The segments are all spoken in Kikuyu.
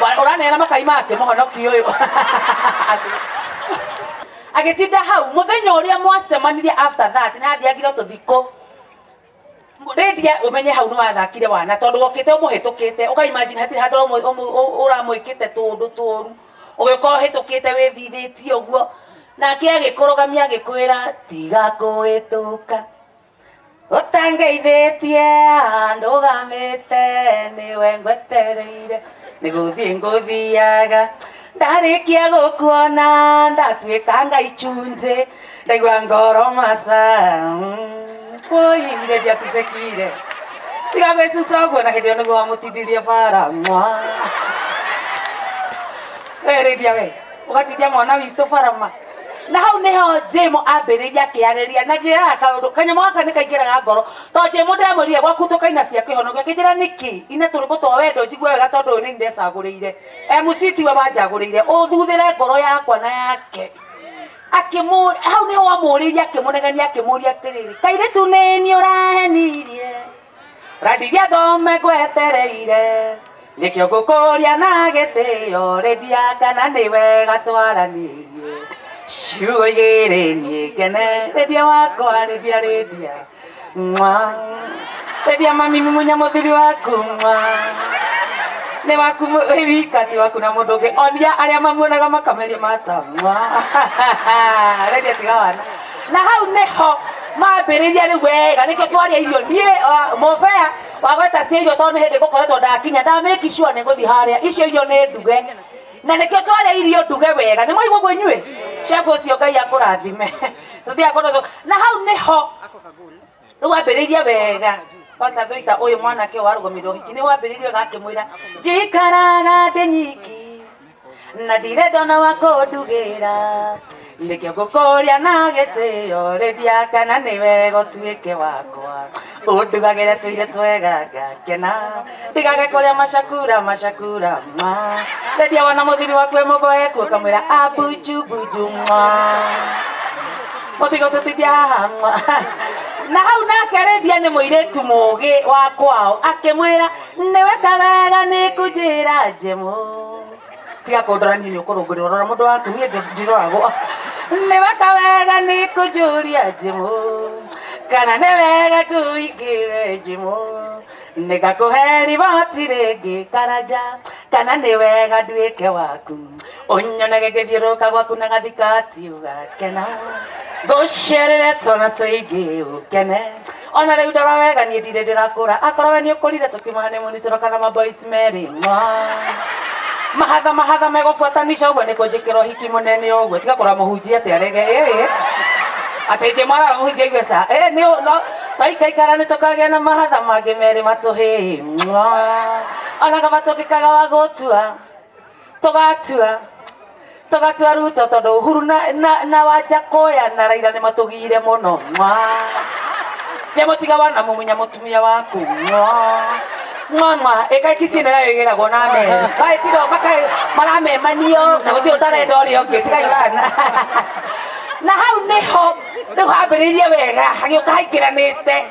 Ũraneana makai make mũhonoki ũyũ. Agĩtinda hau mũthenya ũrĩa mwacemanirie after that nĩ athiangire tũthikũ rĩndia ũmenye hau nĩ wathakire wana tondũ wokĩte ũmũhĩtũkĩte ũka imagine hatirĩ handũ ũramwĩkĩte tũũndũ tũũru ũgĩũka ũhĩtũkĩte wĩthithĩtie ũguo nake agĩkũrũgamia agĩkwĩra tiga kũhĩtũka ũtangeithĩtie ndũgamĩte nĩwe ngwetereire nĩgũthiĩ ngũthiaga ndarĩkia gũkuona ndatuĩka ngai chunjĩ ndaigua ngoro maca oire ndiacucekire tiga gwĩcuca ũguo na hĩndĩ ĩyo nĩguo wamũtindirie bara mwa we rĩndia we ũgatindia mwana witũ bara ma na hau niho Jemo ambĩrĩirie akĩarĩria na njĩraga kaũndũ kanyamũ gaka nĩ kaingĩraga ngoro tondũ Jemo ndĩramwĩrire gwaku tũkaina cia kĩhonokio akĩnjĩra nĩkĩ ina tũrwĩmbo twa wendo njigue wega tondũ ũyũ nĩ ndecagũrĩire MC tiwe wanjagũrĩire ũthuthĩre ngoro yakwa na yake akĩmũ hau niho wamũrĩirie akĩmũnegenia akĩmũria atĩrĩrĩ kairĩtu nĩ niĩ ũrahenirie Randiria thome ngwetereire nĩkĩo ngũkũria na gĩtĩo rĩndia kana nĩ wega twaranĩrie ciugo igĩrĩ niĩ ngene rĩndia wakwa rĩndia rĩndia mwa rĩndia mami mumunya mũthuri waku mwa nĩ waku wĩ wika ti waku na mũndũ ũngĩ onia arĩa mamuonaga makameria mata mwa rĩndia tiga wana na hau nĩho mambĩrĩria rĩu wega nĩkĩo twarĩa irio niĩ mũbea wagweta cia irio tondũ nĩ hĩndĩ ngũkoretwo ndakinya ndamĩki sure nĩ ngũthiĩ harĩa icio irio nĩ nduge na nĩkĩo twarĩa irio nduge wega nĩ mwaigua ũguo inyuĩ chef ũcio Ngai akũrathime tũthiaga kũndũ na hau nĩho rĩu wambĩrĩirie wega Pastor Thuita ũyũ mwanake ũyũ warũgamĩrĩire ũhiki nĩ wambĩrĩirie wega akĩmwĩra njikaraga ndĩ nyiki na ndirenda ona wa kũndugĩra nĩkĩo ngũkũria na gĩtĩo rĩndia kana nĩ wega ũtuĩke wakwa ũndugagĩre tũirio twega ngakena ndigage kũrĩa macakura macakura mwa rĩndia wona mũthuri waku e mũboeku ũkamwĩra abujubunju mwa mũtigo tũtindia haha mwa na hau nake rĩndia nĩ mũirĩtu mũgĩ wa kwao akĩmwĩra nĩweka wega nĩ kũnjĩra njemu tiga kũndora niĩ nĩ ũkũrũngũrĩrwo rora mũndũ waku niĩ ndiroragwo nĩweka wega nĩ kũnjũria njemu kana nĩ wega ngũingĩre njemu nĩngakũhe riboti rĩngĩ karanja kana nĩ wega nduĩke waku ũnyonage ngĩthiũrũrũka gwaku na gathikati ũgakena ngũcerere twana tũingĩ ũkene ona rĩu ndora wega niĩ ndirĩ ndĩrakũra akorwo we nĩ ũkũrire tũkiuma honeymoon tũroka na maboys merĩ mwa mahatha mahatha megũbuatanisha ũguo nĩ kũnjĩkĩra ũhiki mũnene ũguo tiga kũra mũhunjia atĩ arege ĩĩ atĩ njĩ mwana mũhunjia aigue ca ĩ nĩ no twaikaikara nĩ tũkagĩa na mahatha mangĩ merĩ matũhĩ mwa ona kaba tũngĩkaga wa gũtua tũgatua tũgatua Ruto tondũ Uhuru na, na, na Wajakoya na Raila nĩ matũgiire mũno mwa je mũtiga wana mumunya mũtumia waku mwa mwa mwa ĩka kisi nĩ ĩgĩragwo na meri kaĩ tiga makaĩ maramemanio na gũtirĩ ũtarenda ũrĩa ũngĩ tigai wana na hau nĩho rĩu hambĩrĩirie wega hagĩũka haingĩranĩte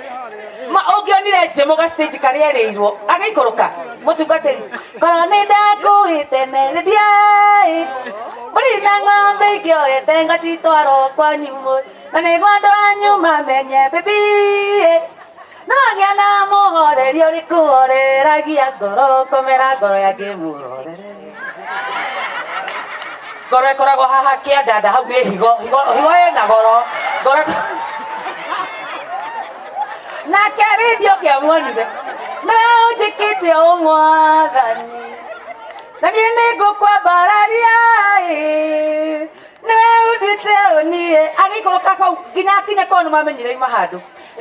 ma ũngĩonire njĩmũ ga stage karĩa erĩirwo agĩikũrũka mũtungatĩri korwo nĩ ndakuĩte nĩndiaĩ mbũri na ng'ombe ingĩoete ngacitwarwo kwanyu mũciĩ na nĩguo andũ anyu mamenye bibi nĩwagĩa na mũhoreri ũrĩkũ horeragia ngoro komera ngoro ya kĩmũhorere ngoro ĩkoragwo haha kĩandanda hau nĩ higo higo higo ĩna goro ngoro nake rĩndio kĩamuonire nĩwe ũnjĩkĩte ũũ mwathani na niĩ nĩngũkwambararia ĩ nĩwe ũnduĩte ũũ niĩ agĩikũrũka kau nginya akinya kwao nĩmamenyire ima handũ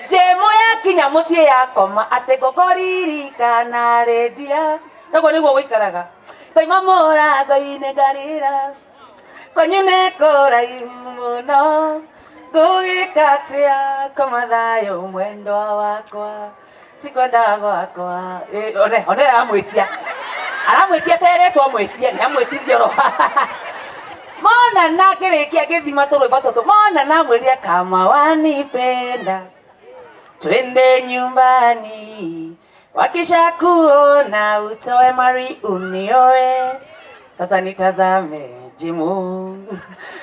njĩmũ yakinya mũciĩ yakoma atĩ ngũkũririkana rĩndia noguo nĩguo gũikaraga ngoima mũrango-inĩ ngarĩra kwanyu nĩ kũraihu mũno ngũgĩka atĩa koma thayũ mwendwa wakwa ti kwenda gwakwa Ĩ, one one aramwĩtia aramwĩtia teretwo amwĩtie nĩ amwĩtirie oro mona na ngĩrĩkia ngĩthima tũrwĩmbo tũtũ mona na amwĩrire kama wanipenda twende nyumbani. Wakisha kuona utoe mari unioe. Sasa nitazame Jimu,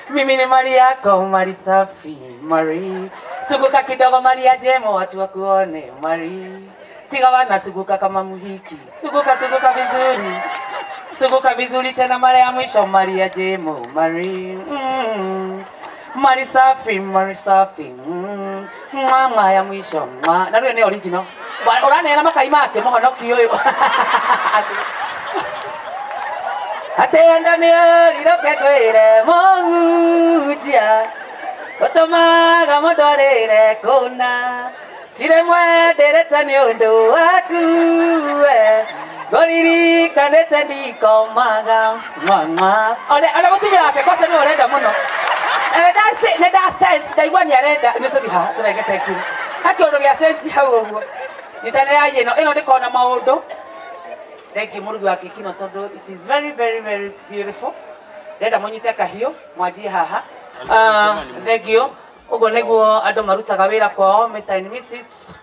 mimi ni mali yako, mali safi, mari suguka kidogo, mali ya Jemo, watu wakuone mari tiga wana suguka kama muhiki, suguka suguka vizuri, suguka vizuri tena mara ya mwisho, mali ya Jemo, mari mali safi, mali safi, mwa mwa ya mwisho mwa na rĩu nĩ original. Ũraneana makai make mũhonoki ũyũ atĩ wendo nĩ ũrirũke kwĩre mũhunjia ũtũmaga mũndũ arĩre kũna tirĩ mwendĩrĩte nĩ ũndũ waku we ngũririkanĩte ndikomaga mwa ona mũtumia wake kwata nĩ ũrenda mũno. Nĩ nda sense ndaigua nĩ arenda nĩ tũthiĩ haha tũrengete ngiri hakĩũndũ gĩa sense hau ũguo nyitanĩrai ĩno ĩno ndĩkona maũndũ. Thank you mũrugi wa keki ĩno tondũ it is very very very beautiful. Ndĩrenda mũnyite kahiũ mwanjie haha. Thank you. Ũguo nĩguo andũ marutaga wĩra kwao Mr and Mrs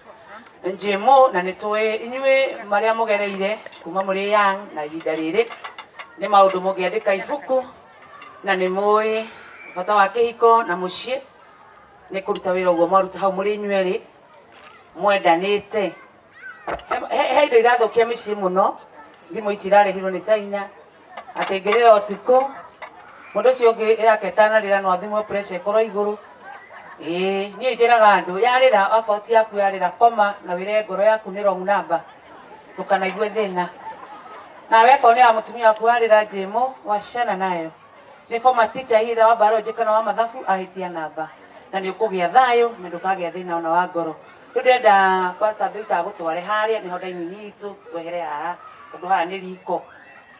Njimo, na nĩ tũĩ inyuĩ marĩa mũgereire kuma mũrĩ young na ihinda rĩrĩ nĩ maũndũ mũngĩandĩka ibuku, na nĩ mũĩ bata wa kĩhiko na mũciĩ nĩ kũruta wĩra ũguo mwaruta hau mũrĩ inyuĩ erĩ mwendanĩte. He indo irathũkia mĩciĩ mũno, thimũ ici irarĩhirwo nĩ China, atĩ ngĩrĩra ũtukũ mũndũ ũcio ũngĩ yake ĩtanarĩra no athimwo pressure ĩkorwo igũrũ. Ĩĩ niĩ njĩraga andũ yarĩra akorwo ti yaku yarĩra koma na wĩre ngoro yaku nĩ wrong number, ndũkanaigue thĩna. Nawe akorwo nĩ ya mũtumia waku warĩra Njimo wacana nayo nĩ former teacher either wa biology kana wa mathabu ahĩtia namba, na nĩ ũkũgĩa thayũ na ndũkagĩa thĩna ona wa ngoro. Rĩu ndĩrenda Pastor Thuita agũtware harĩa nĩho dining itũ twehere haha tondũ haha nĩ riko,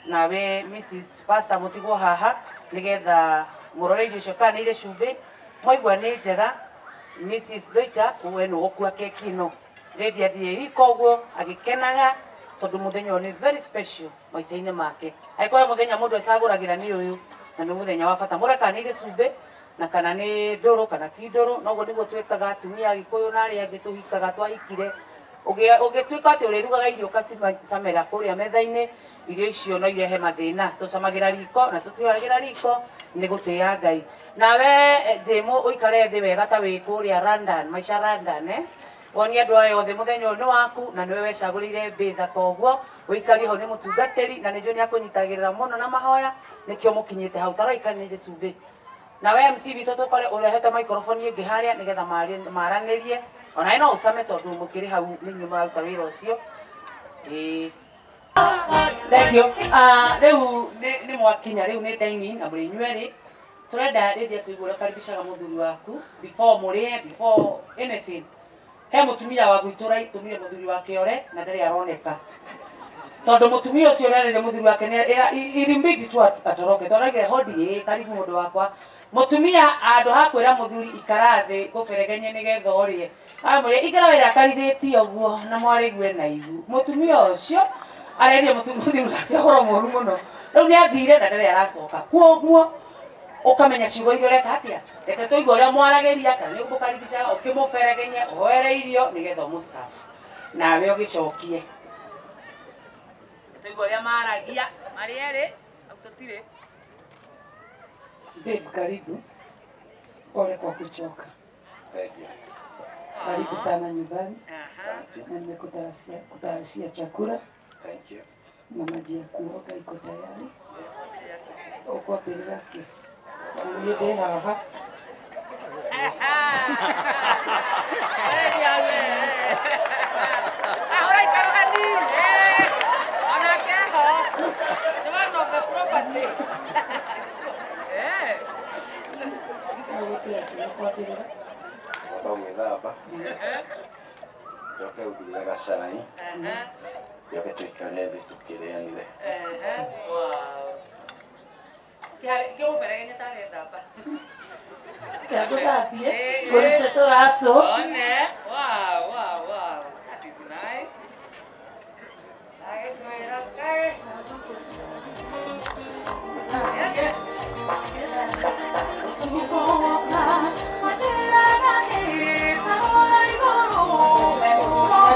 nawe Mrs Pastor mũtigwo haha nĩgetha mũrore irio icio kana nĩ irĩ cumbĩ, mwaigua nĩ njega. Mrs Thuita we nĩ ũgũkua keki ĩno, Lady athiĩ riko ũguo agĩkenaga tondũ mũthenya ũyũ nĩ very special maica-inĩ make. Angĩkorwo he mũthenya mũndũ ecagũragĩra nĩ ũyũ, na nĩ mũthenya wa bata. Mũrore kana nĩ irĩ cumbĩ na kana nĩ ndũrũ kana ti ndũrũ, noguo nĩguo twĩkaga atumia a Gĩkũyũ na arĩa angĩ tũhikaga twahikire. Ũngĩtuĩka atĩ ũrĩrugaga irio ũgacicamĩra kũrĩa metha-inĩ, irio icio no irehe mathĩna. Tũcamagĩra riko na tũtiũragĩra riko nĩ gũtĩĩa Ngai. Nawe Njimo ũikare thĩ wega ta wĩ kũrĩa London, maica London, eh? Wonie andũ aya othe mũthenya ũyũ nĩ waku na nĩwe wecagũrĩire mbĩ thaka ũguo, ũikarie ho nĩ mũtungatĩri na nĩ njũĩ nĩ akũnyitagĩrĩra mũno na mahoya, nĩkĩo mũkinyĩte hau. Ta roikanĩire cumbĩ. Nawe MC witũ tũkore ũrehete microphone ĩngĩ harĩa nĩgetha maranĩrie, onawe no ũcame tondũ mũkĩrĩ hau nĩ inyuĩ mũraruta wĩra ũcio. Ĩĩ. Thank you. Rĩu nĩ mwakinya rĩu nĩ dining na mũrĩ inyuĩ erĩ. Tũrenda rĩrĩa tũigue ũrĩa ũkaribishaga mũthuri waku before mũrĩe, before anything. He mũtumia wa gwitũ ũraitũmire mũthuri wake ore na ndarĩ aroneka, tondũ mũtumia ũcio ũrerire mũthuri wake nĩ ilimbidi tu atoroke, tondũ araugire hodi ĩ karibu mũndũ wakwa. Mũtumia handũ ha kwĩra mũthuri ikara thĩ ngũberegenye nĩgetha ũrĩe, aramwĩra ikara wĩrakarithĩtie ũguo na mwarĩgue na ihu. Mũtumia ũcio arerire mũthuri wake ũhoro mũru mũno, rĩu nĩ athire na ndarĩ aracoka. Kwoguo ũkamenya ciugo iria ũreka atĩa, reke tũigue ũrĩa mwaragĩria kana nĩ ũkũkaribishaga ũkĩmũberegenye ũhoere irio nĩgetha ũmũcabu nawe ũgĩcokie. Tũigue ũrĩa maragia marĩ erĩ, hau tũtirĩ. Babe, karibu. Pole kwa kuchoka. Thank you. Karibu sana nyumbani. Asante. Na nimekutayarishia kutayarishia chakula. Thank you. Na maji ya kuoga iko tayari. Ukwambĩrĩra kĩ? Na niĩ ndĩ haha. Ũraikara hanini. Onake ho. Nĩ one of the property. Ũgũtia kĩ ũkwambĩrĩra? Ngwamba gwĩthamba, njoke ngũrugĩre gacai, njoke tũikare thĩ tũkĩrĩanĩre. Kĩmũberegenye tarĩ thamba. Ngũthambie, ngũrute tũratũ. One. Wow, wow, wow. That is nice. Agĩkwĩra kaĩ.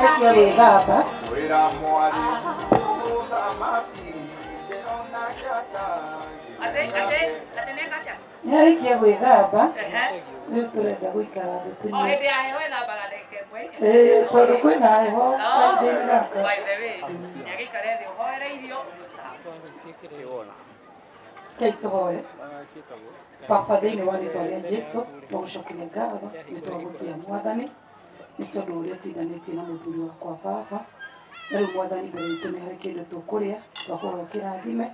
Nĩkĩo wĩthamba. Ngĩra mwarĩ mũthamaki ndĩrona njata. Atĩ atĩ atĩ nĩ atĩa? Nĩ arĩkia gwĩthamba. Ehe. Rĩu tũrenda gũikara thĩ O tũnyue. hĩndĩ ya heho ĩthambaga ndagĩka ĩmwe. Ĩĩ, tondũ kwĩna heho Oh, kahinda-inĩ gaka. by the way, nĩagĩikare thĩ ũhoere irio ũmũcabe. Ngai, tũhoe. Baba, thĩinĩ wa rĩtwa rĩa Jesu, twagũcokeria ngatho nĩ twagũtĩa, Mwathani, nĩ tondũ ũrĩa ũtindanĩtie na mũthuri wakwa baba. Na rĩu, Mwathani, mbere itũ nĩ harĩ kĩndũ tũkũrĩa. Twakũhoya ũkĩrathime,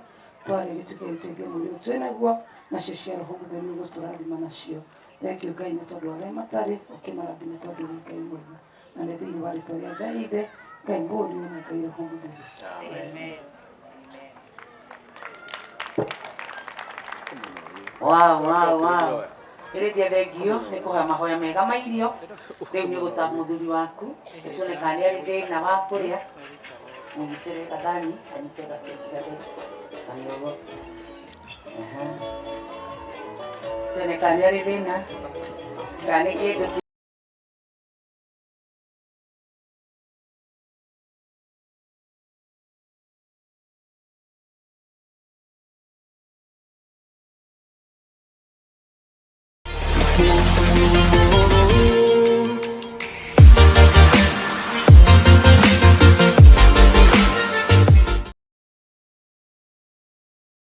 twarĩa gĩtuĩke gĩteithie mwĩrĩ ũyũ twĩ naguo, nacio cia Roho Mũtheru ũgũtũrathima nacio. Thengiũ, Ngai, nĩ tondũ arĩa matarĩ ũkĩmarathime, tondũ nĩ Ngai mwega. Na nĩ thĩinĩ wa rĩtwa rĩa Ngai Ithe, Ngai Mũriũ na Ngai Roho Mũtheru. Amen. Amen. Wow. Ĩrĩtie thengio nĩ kũhoya mahoya mega ma irio. Rĩu nĩ ũgũcabu mũthuri waku, tuone kana nĩ arĩ thĩna wa kũrĩa. Mũnyitĩre gathani, anyite gakeki gatheru na nĩũguo. Aha. Tuone kana nĩ arĩ thĩna, kana nĩ kĩndũ.